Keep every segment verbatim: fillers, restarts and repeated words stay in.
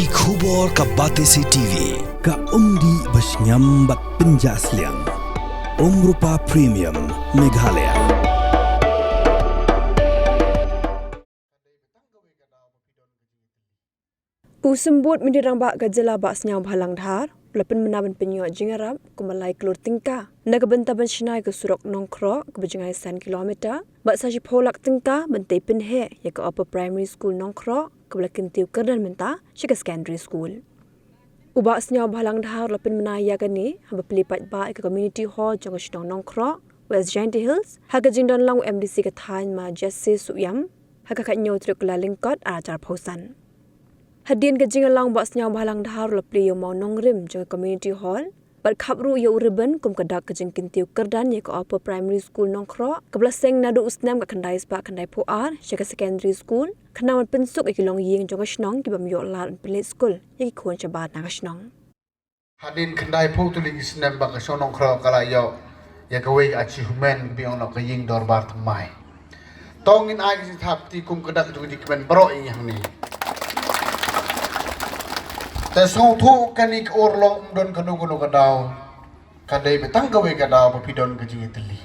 Ki khubor ka Batesi T V, ka umdih ba shngiam bad pynjah sliang. Umrupa Premium, Meghalaya. U Symbud Myntri Rangbah ka jylla Bah Sniawbhalang Dhar u la pynbna ban pynïoh jingïarap kumba lai klur tyngka na ka bynta ban shna ïa ka surok Nongkhroh kaba jngai san kilometer bad sa shiphew lak tyngka ban tei pynheh ïa ka Upper Primary School Nongkhroh kaba la kyntiew kyrdan mynta sha ka secondary school. U Bah Sniawbhalang Dhar u la pynbna ïa kane haba plie paidbah ïa ka community hall jong ka shnong Nongkhroh, West Jaintia Hills, ha ka jingdon lang u M D C ka thaiñ Ma Jesse Suhiam ha ka khathynñiew tarik u Kyllalyngkot arhajar arphew san. Hadien ka jingïalang, Bah Sniawbhalang Dhar u la plie ïa u mawnongrim jong ka community hall bad khap ruh ïa u ribbon kum ka dak ka jingkyntiew kyrdan ïa ka Upper Primary School Nongkhroh kaba la seng naduh u snem khatkhyndai spah khyndaiphew ar sha ka secondary school, khnang ban pynsuk ïa ki longïing jong ka shnong ki bym ïoh lad ban pynleit skul ïa ki khun shabar na ka shnong. Hadien khyndaiphew tylli ki snem ba ka shnong Nongkhroh ka la ïoh ïa kawei ka achievement ba ong noh ka ïing dorbar thymmai. To ngin ai ka jingthap kti kum ka dak jong ka jingkmen baroh ïa ngi hangne. Te sngewthuh kane ka urlong ym don kano kano ka daw, ka dei ba tang kawei ka daw ba phi don ka jingïatylli.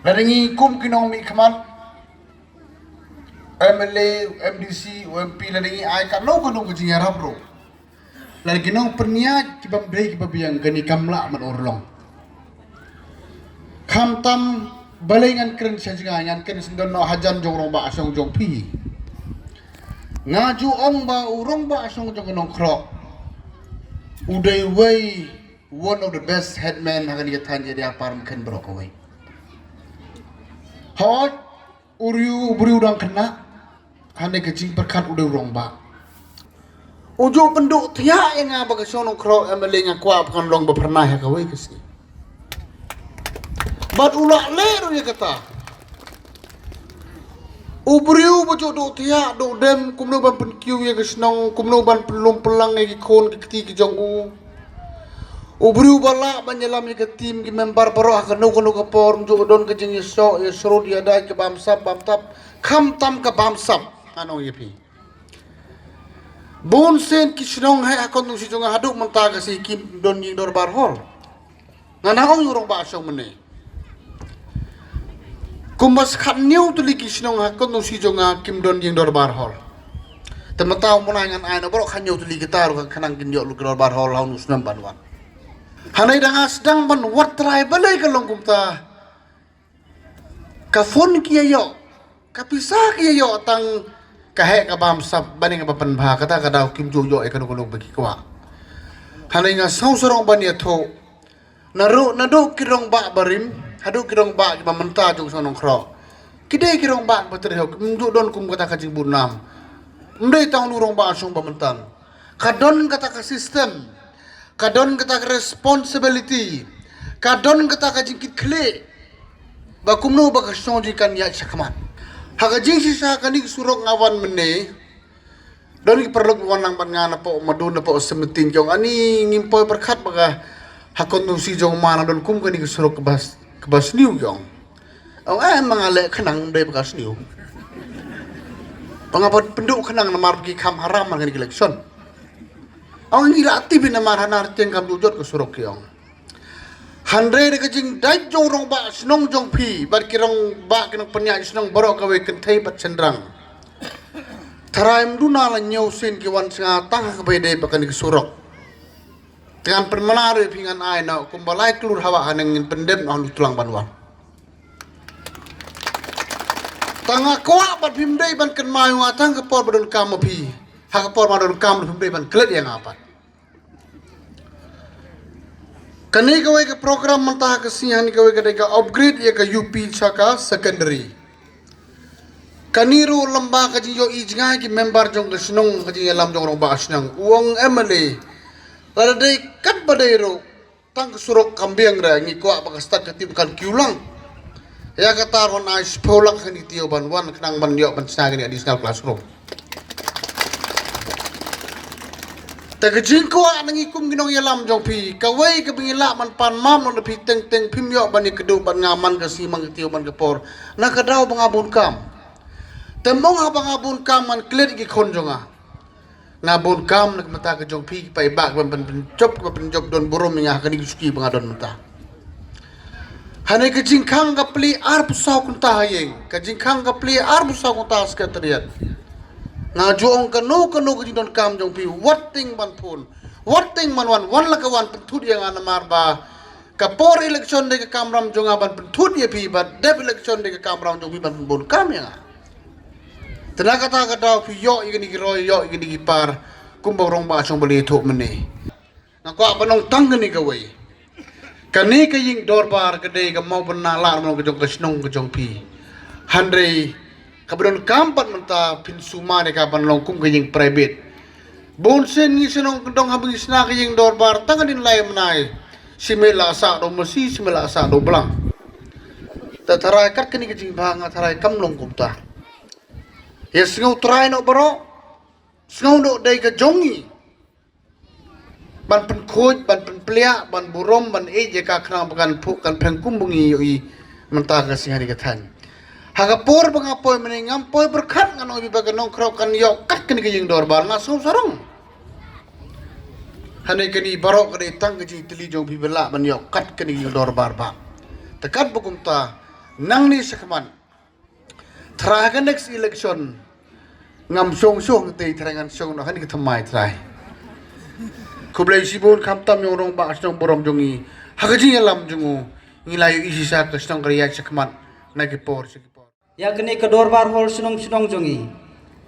Lada ngi kum ki nongmihkhmat, M L A, M D C, M P, lada ngi ai kano kano ka jingïarap ruh, lada ki nongpynïaid ki bym dei kiba biang, kane kam lah ban urlong. Khamtam balei ngan kren sha jngai, ngan kren sngewdon noh hajan jong u rangbah shong jong phi. Nga ju ong ba u rangbah shong jong ka Nongkhroh u dei uwei, one of the best headman ha kane ka thaiñ Area Park, ym khein baroh kawei. Hooid, u briew, u briew dang khynnah, hane ka jingpyrkhat u dei u rangbah. U ju pynduh thiah ïa nga ba ka shnong Nongkhroh M L A nga kwah ba kan long ba phyrnai ha kawei ka sngi. Bad u la leh ruh ïa kata. U briew ba ju duh thiah duh dem kumno ban pynkiew ïa ka shnong, kumno ban pynlum pynlang ïa ki khun ki kti ki jong u. U briew ba lah ban ïalam ïa ka team ki member baroh ha kano kano ka por, ym ju don ka jingïasoh ïashrut ïadait, ka bamsap bamtap, khamtam ka bamsap. Ngan ong ïa phi, bun sien ki shnong ha ka constituency jong nga haduh mynta ka sngi kim don ïing dorbar hall. Ngan ong ïa u rangbah shong mynne, kumba sa khathynñiew tylli ki shnong ha ka constituency jong nga kim don ïing dorbar hall. Te mynta u mynai ngan ai na baroh khathynñiew tylli kita ruh khnang kin ïoh lut ki dorbar hall ha une u snem ban wan. Hangne da nga sdang ban wad trai balei ka long kumta. Ka phone ki ïa ïoh, ka pisa ki ïa ïoh, tang ka heh ka bamsap, ban ïa kaba pynbha, kata ka daw kim ju ïoh ïa kano kano ba ki kwah. Hangne nga sngewsarong ban ïathuh, naduh, naduh ki rangbah barim haduh ki rangbah kiba mynta jong ka shnong Nongkhroh, ki dei ki rangbah ba trei, ym ju don kum kata ka jingbun nam. Ym dei tang une u rangbah shong ba mynta. Ka don kata ka system, ka don kata ka responsibility, ka don kata ka jingkitkhlieh ba kumno ba ka shnong jong ngi kan ïaid shakhmat. Ha ka jingshisha kane ka surok nga wan mynne, don ki paralok ba wan lang bad nga napoh Madun, napoh Seventeen, ki ong, ani ngim poi pyrkhat ba ka ha constituency jong ma nang don kum kane ka surok kaba, kaba sniew, ki ong. Ong, eh, ma nga leh khnang, ym dei ba ka sniew. Ong, nga pynduh khnang namar ba ki kham haram ha kane ka election. Ong, ngi la tip namar hana rtieng kam ju jot ka surok, ki ong. Hynrei da ka jingdait jong u rangbah shnong jong phi bad ki rangbah ki nongpynïaid shnong baroh kawei, kynthei bad shynrang, tharai ym duna la hynñiew sien ki wan sha nga tang ha kaba ïadei bad kane ka surok. Te ngan pynmynta ruh ïa phi, ngan ai noh kumba lai klur hawa haneng, ngin pyndep noh ha une u tlang ban wan. Tang nga kwah bad phim dei ban kynmaw ïa nga tang ka por ba donkam ma phi, ha ka por ba donkam ruh phim dei ban klet ïa nga pat. Kane kawei ka program mynta ha ka sngi, kane kawei ka dei ka upgrade ïa ka U P sha ka secondary. Kane ruh lem bad ka jingïohi jngai ki member jong ka shnong, ka jingïalam jong u rangbah shnong, u ong M L A, lada dei katba dei ruh, tang ka surok kam biang re, ngi kwah ba ka stad ka tip kan kiew lang. Ïa kata ruh ngan ai shiphew lak ha kine ki taïew ban wan khnang ban ïoh ban shna kine additional classroom. Te ka jingkwah na ngi kum ki nongïalam jong phi, kawei kaba ngi lah ban pan map noh na phi teng teng, phim ïoh ban ïakynduh bad nga man ka sngi man ka taïew man ka por, na ka daw ba nga bun kam. Te ym ong haba nga bun kam ngan klet ïa ki khun jong nga. Nga bun kam na ka bynta ka jong phi ki paidbah, ban pynjop, ban pynjop don burom ïa nga ha kane ka shuki ba nga don mynta. Hane ka jingkhang ka plie arphew saw kynta ha ïing, ka jingkhang ka plie arphew saw kynta ha Secretariat. Nga ju ong kano kano ka jingdonkam jong phi, wat tieng ban phone, wat tieng ban wan, wan la ka wan pynthut ïa nga, namar ba ka por election dei ka kamram jong nga ban pynthut ïa phi, bad dep election dei ka kamram jong phi ban pynbun kam ïa nga. Te na kata ka daw phi ïoh ïa kine ki roi, ïoh ïa kine ki par, kumba u rangbah shong ba la ïathuh mynne. Nga kwah ban ong tang kane kawei. Kane ka ïing dorbar ka dei ka mawbylla, la mawbylla ka jong ka shnong ka jong phi. Hynrei kaba donkam pat mynta phin sumar ïa ka ban long kum ka ïing private. Bun sien ngi shnong kyndong haba ngi shna ka ïing dorbar tang hadien lai bnai. Shi miet la sah da u masi, shi miet la sah da u blang. Te tharai kat kane ka jingbha nga tharai kam long kumta. Ïa sngew trai noh baroh. Sngew noh dei ka jong ngi ban pynkhuid, ban pynpliah, ban burom, ban ïeit ïa ka khnang ba kan phuh kan pyrshang kum ba ngi ïohi mynta ka sngi ha kane ka thaiñ. Ha ka por ba nga poi mynne ngam poi pyrkhat, ngan ong ïa phi ba ka nongkhreh kan ïoh kat kane ka ïing dorbar, nga sngew sarong. Hane kane baroh ka dei tang ka jingtylli jong phi ba lah ban ïoh kat kane ka ïing dorbar ba. Te kat ba kumta nangne shakhmat, tharai ha ka next election ngam shong shong te tharai ngan shong noh ha kane ka thymmai tharai. Khublei shibun khamtam ïa u rangbah shnong burom jong ngi. Ha ka jingïalam jong u ngi la ïohi shisha ka shnong ka ïaid shakhmat na ki por sha ki por. Ïa kane ka dorbar hall shnong shnong jong ngi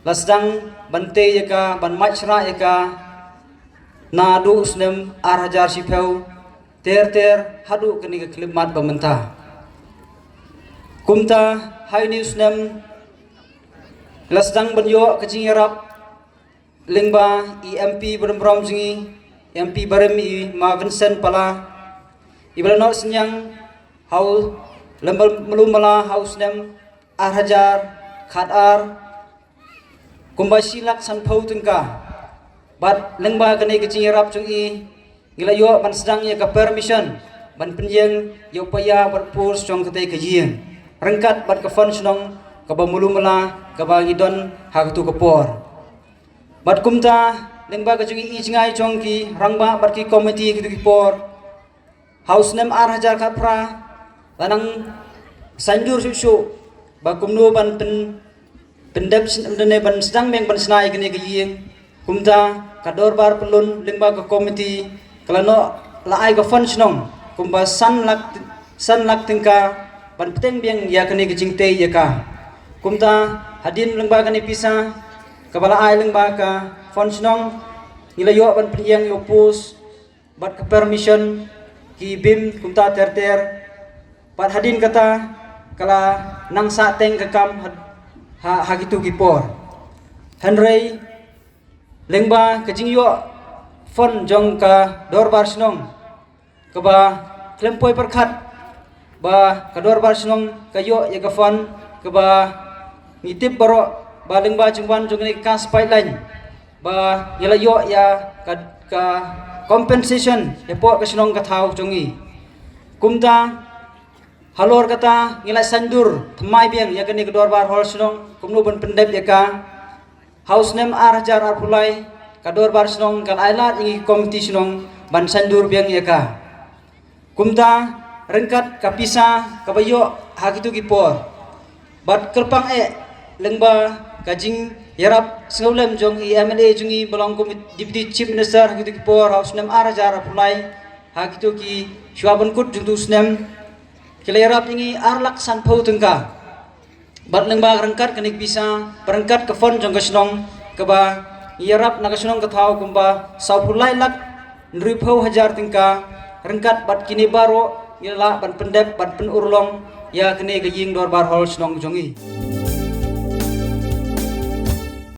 la sdang ban tei ïa ka, ban mad shrah ïa ka naduh u snem ar hajar shiphew ter ter haduh kane ka khyllipmat ba mynta. Kumta ha une u snem la sdang ban ïoh ka jingïarap lyngba i M P barim barim jong ngi, M P barim i ma Vincent Pala, iba la noh synñiang ha u, lem bad malu mala ha u snem ar hajar khat ar, kumba shi lak sanphew tyngka. Bad lyngba kane ka jingïarap jong i ngi la ïoh ban sdang ïa ka permission ban pynïeng ïa u paia bad post jong katei ka ïing, ryngkat bad ka fund shnong kaba malu mala kaba ngi don ha katei ka por. Bad kumta lyngba ka jong i jngai jong ki rangbah bad ki komiti katei ki por, ha u snem ar hajar khat phra la nang saiñdur shuh shuh ba kumno ban pyn, pyndep sn, ne ban sdang biang ban shna ïa kane ka ïing. Kumta ka dorbar pyllun lyngba ka komiti ka la noh, la ai ka fund shnong kumba san lak, san lak tyngka ban bteng biang ïa kane ka jingtei ïa ka. Kumta hadien lyngba kane pisa kaba la ai lyngba ka fund shnong ngi la ïoh ban pynïeng ïa u post bad ka permission ki beam kumta ter ter. Bad hadien kata ka la nang sah teng ka kam ha, ha, ha kitu ki por. Hynrei lyngba ka jingïoh fund jong ka dorbar shnong kaba khlem poi pyrkhat ba ka dorbar shnong ka ïoh ïa ka fund kaba ngi tip baroh ba lyngba jingwan jong kane ka gas pipeline ba ngi la ïoh ïa ka, ka compensation ïa pdeng ka shnong ka thaw jong ngi. Kumta halor kata ngi la saiñdur thymmai biang ïa kane ka dorbar hall shnong kumno ban pyndep ïa ka. Ha u snem ar hajar arphew lai ka dorbar shnong ka la ai lad ïa ngi ki komiti shnong ban saiñdur biang ïa ka. Kumta ryngkat ka pisa kaba ïoh ha kitu ki por bad kyrpang eh lyngba ka jingïarap sngewlem jong i M L A jong ngi ba long kum Deputy Chief Minister ha kitu ki por ha u snem ar hajar arphew lai, ha kitu ki shuwa ban kut jong utu u snem ki la ïarap ïa ngi ar lak sanphew tyngka. Bad lyngba ryngkat kane ka pisa, ryngkat ka fund jong ka shnong kaba ngi ïarap na ka shnong ka thaw kumba sawphew lai lak hynriewphew hajar tyngka, ryngkat bad kine baroh ngi la lah ban pyndep ban pynurlong ïa kane ka ïing dorbar hall shnong jong ngi.